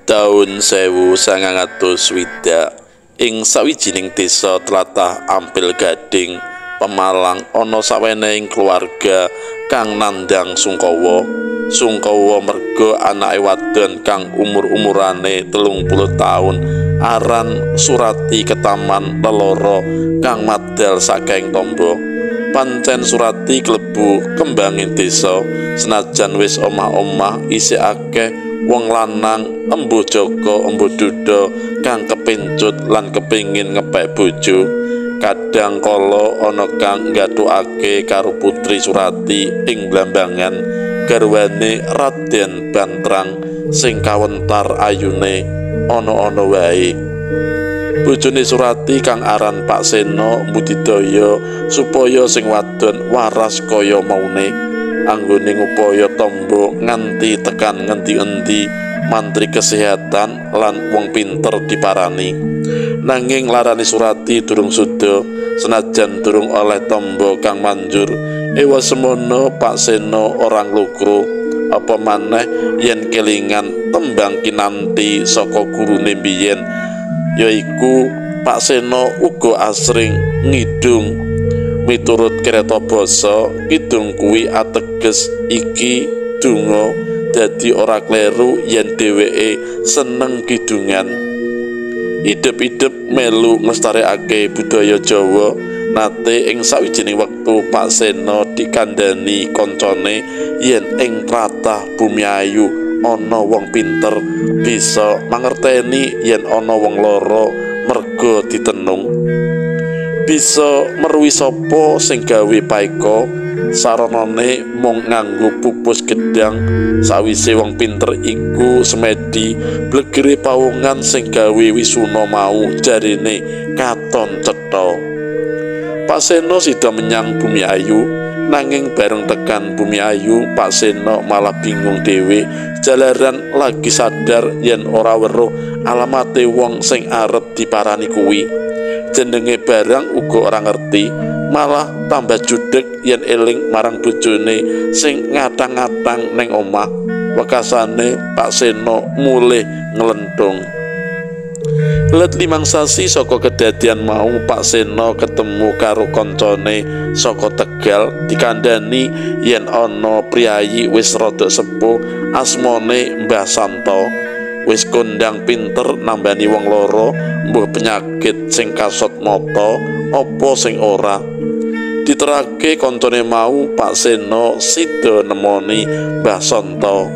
Taun 1960 ing sawijining desa tlatah Ampel Gading, Pemalang ana sawenehing keluarga kang nandhang sungkawa. Sungkawa merga anake wadon kang umur-umurane 30 taun aran Surati ketaman leloro kang madal saking tombo. Pancen Surati klebu kembanging desa, senajan wis omah-omah isih akeh wong lanang embuh jaka embuh duda kang kepencut lan kepingin ngepek bojo. Kadang kala ana kang nggathukake karo putri Surati ing Blambangan, garwane Raden Bantrang sing kawentar ayune ana-ana wae. Bojone Surati kang aran Pak Seno mbudidaya supaya sing wadon waras kaya maune, anggone ngupaya tombo nganti tekan ngendi-endi mantri kesehatan lan wong pinter diparani. Nanging larane Surati durung suda, senajan durung oleh tombo kang manjur. Ewa semono Pak Seno ora nglukro, apa maneh yen kelingan tembang kinanti saka gurune biyen, yaiku Pak Seno uga asring ngidung. Miturut kereta basa, kidung kuwi ateges iki donga, dadi ora kleru yen dheweke seneng kidungan. Idep-idep melu nglestarekake budaya Jawa. Nate ing sawijining wektu Pak Seno dikandhani kancane yen ing tlatah Bumiayu ana wong pinter bisa mangerteni yen ana wong lara merga ditenung, bisa meruhi sapa sing gawe paeka. Saranane mung nganggo pupus gedhang. Sawise wong pinter iku semedi blegere pawongan sing gawe wisuna mau jarine katon cetha. Pak Seno sida menyang Bumiayu, nanging bareng tekan Bumiayu Pak Seno malah bingung dhewe jalaran lagi sadar yen ora weruh alamate wong sing arep diparani kuwi. Jenenge barang uga ora ngerti, malah tambah judeg yen eling marang bojone sing ngatang-ngatang ning omah. Wekasane Pak Seno mulih nglenthung. Let 5 sasi saka kedadian mau Pak Seno ketemu karo koncone saka Tegal, dikandani yen ana priyayi wis rada sepuh asmane Mbah Santo, wis kondang pinter nambani wong loro, mbuh penyakit sing kasot mata apa sing ora. Diterake koncone mau, Pak Seno sida nemoni Mbah Santo.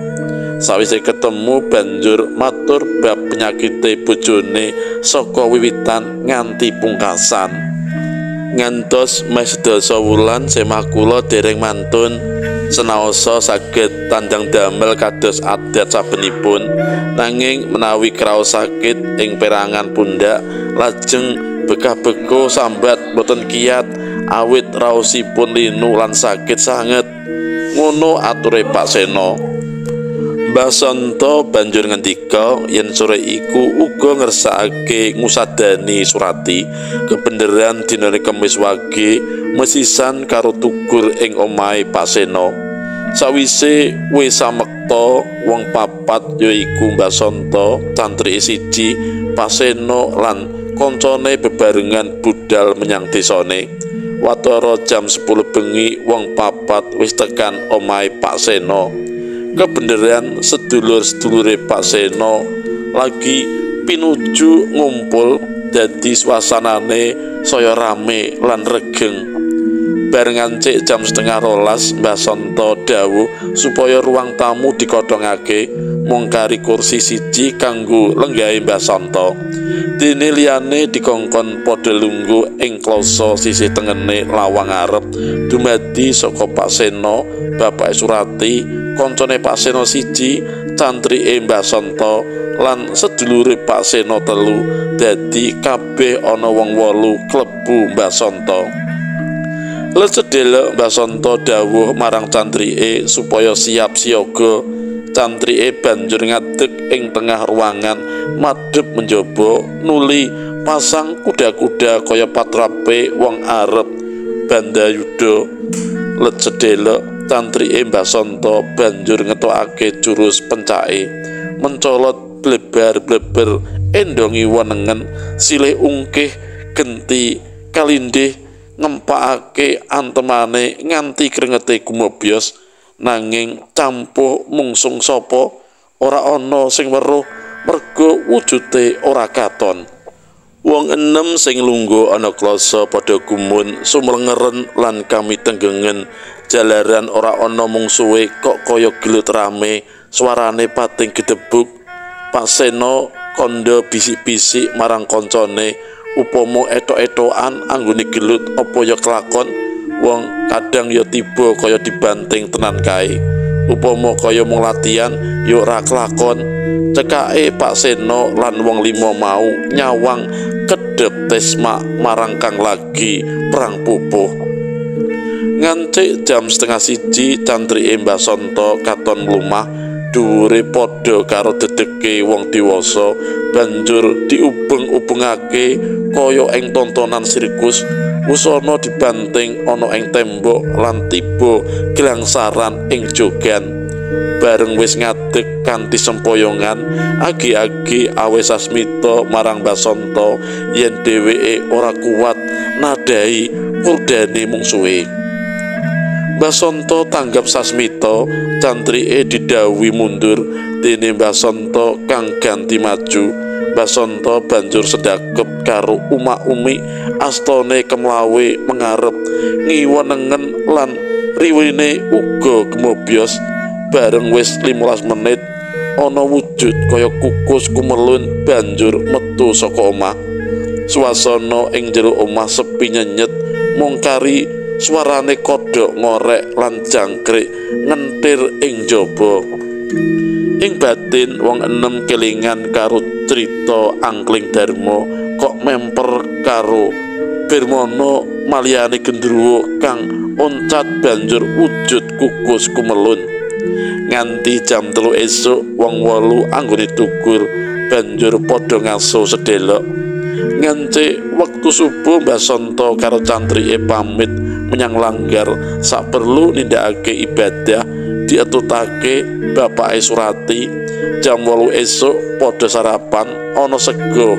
Sawise ketemu banjur matur bab penyakite bojone saka wiwitan nganti pungkasan. Ngantos meh sedasa wulan semah kula dereng mantun senaosa saged tandang damel kados adat sabenipun. Nanging menawi kraos sakit ing perangan pundak lajeng bekah-beko sambat boten kiat awit raosipun linu lan sakit sanget. Ngono ature Pak Seno. Mbah Santo banjur ngendika yen sore iku uga ngersakake ngusadani Surati. Kebeneran dinane Kemis wage mesisan karo tugur ing omahe Pak Seno. Sawise wis samekta wong papat yaiku Mbah Santo, santri siji, Pak Seno lan koncone bebarengan budal menyang desane. Watara jam 10 bengi wong papat wis tekan omahe Pak Seno. Kebeneran sedulur-sedulure Pak Seno lagi pinuju ngumpul, dadi suasanane saya rame lan regeng. Bareng ngancik jam 11:30 Mbah Santo dawuh supaya ruang tamu dikothongake mung kari kursi siji kanggo lenggahe Mbah Santo. Dene liyane dikongkon padha lungguh ing kloso sisih tengene lawang ngarep dumadi saka Pak Seno, bapake Surati, koncone Pak Seno siji, cantrike Mbah Sonto lan sedulure Pak Seno telu. Dadi kabeh ana wong 8 klebu Mbah Sonto. Let sedelek Mbah Sonto dawuh marang cantrike supaya siap siaga. Cantrike banjur ngadeg ing tengah ruangan madhep menjaba nuli pasang kuda-kuda kaya patrape wong arep bandayuda. Let sedelek cantrike Mbah Sonto banjur ngetokake jurus pencake, mencolot blebar-bleber endongi wenengen silih ungkih genti kalindih ngempakake antemane nganti krengete gumobyos. Nanging campuh mungsung sapa ora ana sing weruh merga wujute ora katon. Wong enem sing lungguh ana klasa padha gumun sumrengeren lan kami tenggengen jalaran ora ana mungsuhe kok kaya gelut rame suarane pating gedebuk. Pak Seno kandha bisik-bisik marang kancane upama etok-etokan anggone gelut apa ya kelakon. Wong kadang ya tiba kaya dibanting tenan kae, upama kaya mung latihan ya ora kelakon. Cekake Pak Seno lan wong lima mau nyawang kedhep tesma marang kang lagi perang pupuh. Ngancik jam 12:30 cantrike Mbah Sonto katon mlumah dhuwure padha karo dedeke wong dewasa banjur diubeng-ubengake kaya ing tontonan sirkus. Wusana dibanting ana ing tembok lan tiba glangsaran ing jogan. Bareng wis ngadeg kanthi sempoyongan, agi-agi awe sasmita marang Mbah Sonto yen dheweke ora kuat nadhahi kurdane mungsuhe. Mbah Sonto tanggap sasmita, cantrike didhawuhi mundur, dene Mbah Sonto kang ganti maju. Mbah Sonto banjur sedakep karo umak-umi astane kemlawe mengarep ngiwenengen lan riwine uga gemobyos. Bareng wis 15 menit ana wujud kaya kukus kumelun banjur metu saka omah. Suasana ing jero omah sepi nyenyet mung kari suarane kodhok ngorek lan jangkrik ngentir ing jaba. Ing batin wong enem kelingan karo crita Angkling Darma kok memper karo Birmono maliyane gendruwo kang oncat banjur wujud kukus kumelun. Nganti jam 3 esuk wong 8 anggone tugur banjur padha ngaso sedelok. Ngancik wektu subuh Mbah Sonto karo cantrike pamit menyang langgar sak perlu nindakake ibadah dietutake bapake Surati. Jam 8 esuk padha sarapan ana sego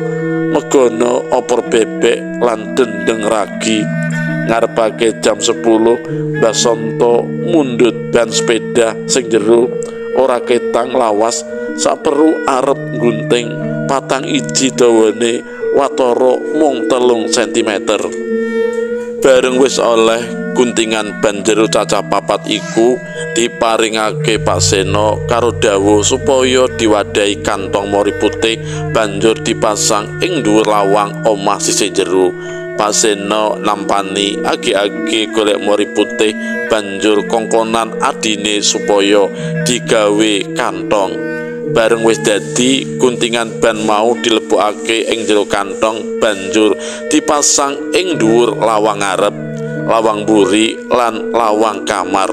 megono opor bebek lan dendeng ragi. Ngarepake jam 10 Mbah Sonto mundhut ban sepeda sing jero ora ketang lawas sak perlu arep nggunting patang iji dawane watara mung 3 cm. Bareng wis oleh guntingan ban jero cacah 4 iku diparingake Pak Seno karo dawuh supaya diwadahi kantong mori putih banjur dipasang ing dhuwur lawang omah sisih jero. Pak Seno nampani agi-agi golek mori putih banjur kongkonan adine supaya digawe kantong. Bareng wis dadi guntingan ban mau dilebokake ing jero kantong banjur dipasang ing dhuwur lawang ngarep, lawang mburi lan lawang kamar.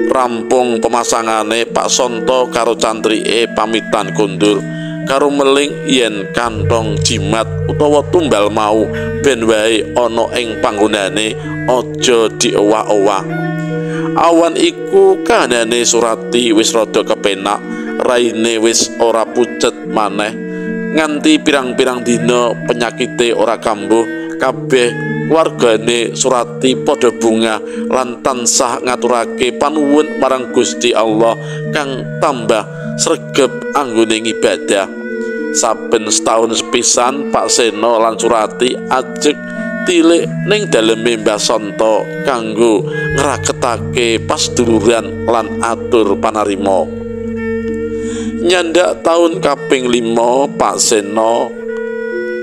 Rampung pemasangane Pak Sonto karo cantrike pamitan kondur karo meling yen kantong jimat utawa tumbal mau ben wae ana ing panggonane aja diowah-owah. Awan iku kahanane Surati wis rada kepenak, raine wis ora pucet maneh. Nganti pirang-pirang dina penyakite ora kambuh, kabeh wargane Surati padha bungah lan tansah ngaturake panuwun marang Gusti Allah kang tambah sregep anggone ngibadah. Saben setahun sepisan Pak Seno lan Surati ajeg tilik ning daleme Mbah Sonto kanggo ngraketake pasduluran lan atur panarima. Nyandak taun kaping 5 Pak Seno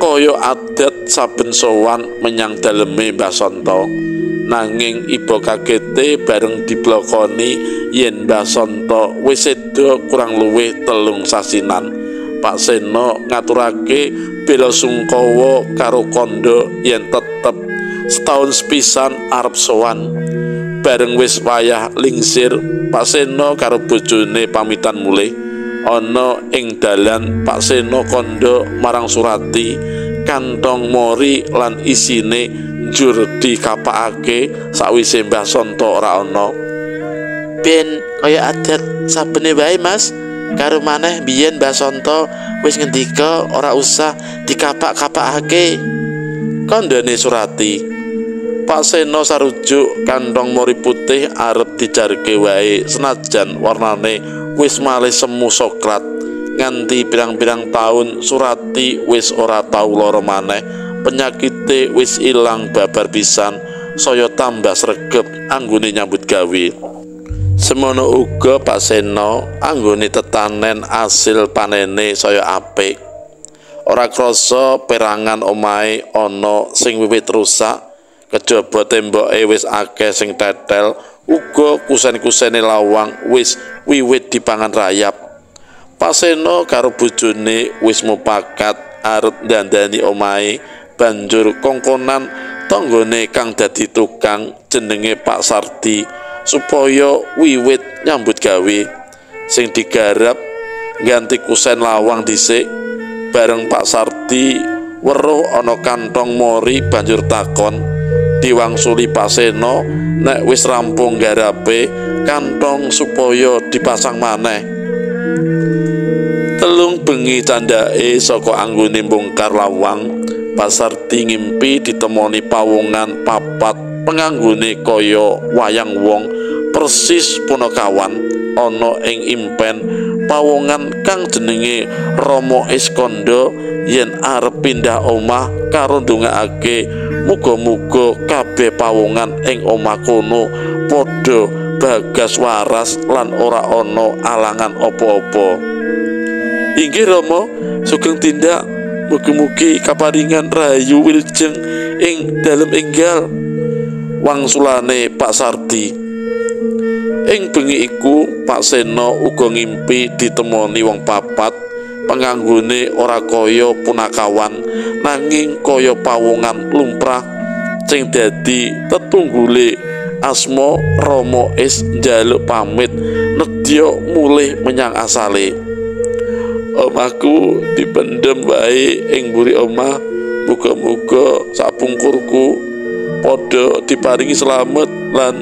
Kaya adat saben sowan menyang daleme Mbah Sonto. Nanging iba kagete bareng diblokoni yen Mbah Sonto wis seda kurang luwih 3 sasinan. Pak Seno ngaturake bela sungkawa karo kandha yen tetep setahun sepisan arep sowan. Bareng wis wayah lingsir, Pak Seno karo bojone pamitan mulih. Ana ing dalan Pak Seno kandha marang Surati kantong mori lan isine njur dikapakake sawise Mbah Sonto ora ana. Ben kaya adat sabene wae Mas, karo maneh biyen Mbah Sonto wis ngendika ora usah dikapak-kapakake. Kandhane Surati. Pak Seno sarujuk kantong mori putih arep dijarke wae senajan warnane wis malih semu soklat. Nganti pirang-pirang taun Surati wis ora tau lara maneh, penyakite wis ilang babar pisan, saya tambah sregep anggone nyambut gawe. Semono uga Pak Seno anggone tetanen asil panene saya apik. Ora krasa perangan omahe ana sing wiwit rusak, kejaba temboke wis akeh sing tetel, uga kusen-kusene lawang wis wiwit dipangan rayap. Pak Seno karo bojone wis mupakat arep ndandani omahe, banjur kongkonan tanggane kang dadi tukang jenenge Pak Sardi supaya wiwit nyambut gawe. Sing digarap ganti kusen lawang dhisik. Bareng Pak Sardi weruh ana kantong mori banjur takon. Diwangsuli Pak Seno nek wis rampung garape kantong supaya dipasang maneh. 3 bengi candhake saka anggone mbongkar lawang, Pak Sardi ngimpi ditemoni pawongan 4 penganggone kaya wayang wong persis punakawan ana ing impen. Pawongan kang jenenge Rama Iskandha yen arep pindah omah karo ndongaake muga-muga kabeh pawongan ing omah kono padha bagas waras lan ora ana alangan apa-apa. Inggih Rama, sugeng tindak, mugi-mugi kaparingan rahayu wilujeng ing dalem enggal, wangsulane Pak Sardi. Ing bengi iku Pak Seno uga ngimpi ditemoni wong 4 penganggone ora kaya punakawan nanging kaya pawongan lumrah sing dadi tetunggule asma Rama Is njaluk pamit nedya mulih menyang asale. Omahku dipendhem wae ing mburi omah, muga-muga sapungkurku padha diparingi slamet lan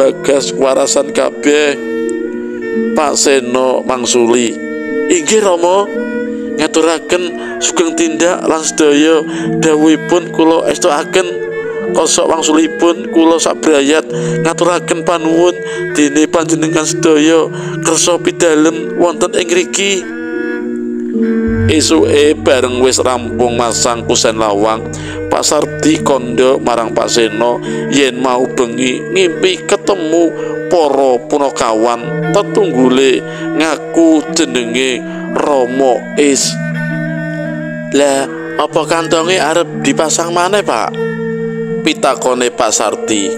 bagas warasan kabeh. Pak Seno mangsuli, inggih Rama, ngaturaken sugeng tindak lan sedaya dawuhipun kula estokaken. Kosok wangsulipun kula sabrayat ngaturaken panuwun dene panjenengan sedaya kersa pidalem wonten ing ngriki. Esuke bareng wis rampung masang kusen lawang, Pak Sardi kandha marang Pak Seno yen mau bengi ngimpi ketemu para punakawan tetunggule ngaku jenenge Rama Is. Lah apa kantonge arep dipasang maneh Pak? Pitakone Pak Sardi.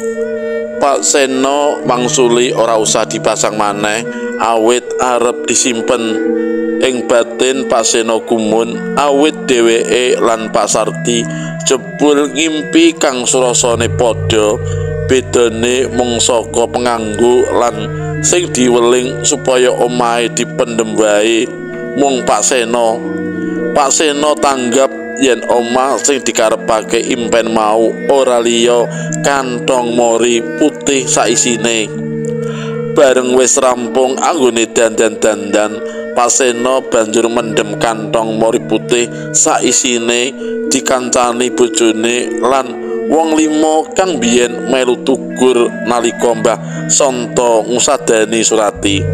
Pak Seno mangsuli ora usah dipasang maneh, awit arep disimpen. Ing batin Pak Seno gumun awit dheweke lan Pak Sardi jebul ngimpi kang surasane padha, bedane mung saka penganggo lan sing diweling supaya omahe dipendhem wae mung Pak Seno. Pak Seno tanggap yen omah sing dikarepake impen mau ora liya kantong mori putih saisine. Bareng wis rampung anggone dandan-dandan, Pak Seno banjur mendhem kantong mori putih saisine dikancani bojone lan wong 5 kang biyen melu tugur nalika Mbah Sonto ngusadani Surati.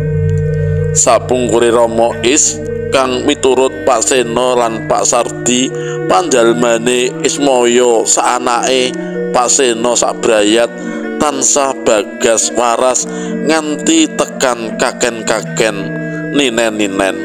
Sapungkure Rama Is kang miturut Pak Seno lan Pak Sardi panjalmane Ismaya saanake Pak Seno sabrayat tansah bagas waras nganti tekan kaken-kaken ninen-ninen.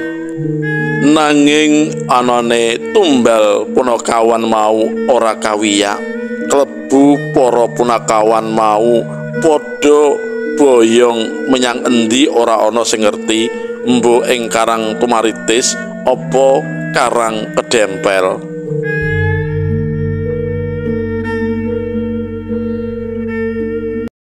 Nanging anane tumbal punakawan mau ora kawiyak. Klebu para punakawan mau padha boyong menyang endi ora ana sing ngerti, mbuh ing Karang Tumaritis apa Karang Kedempel.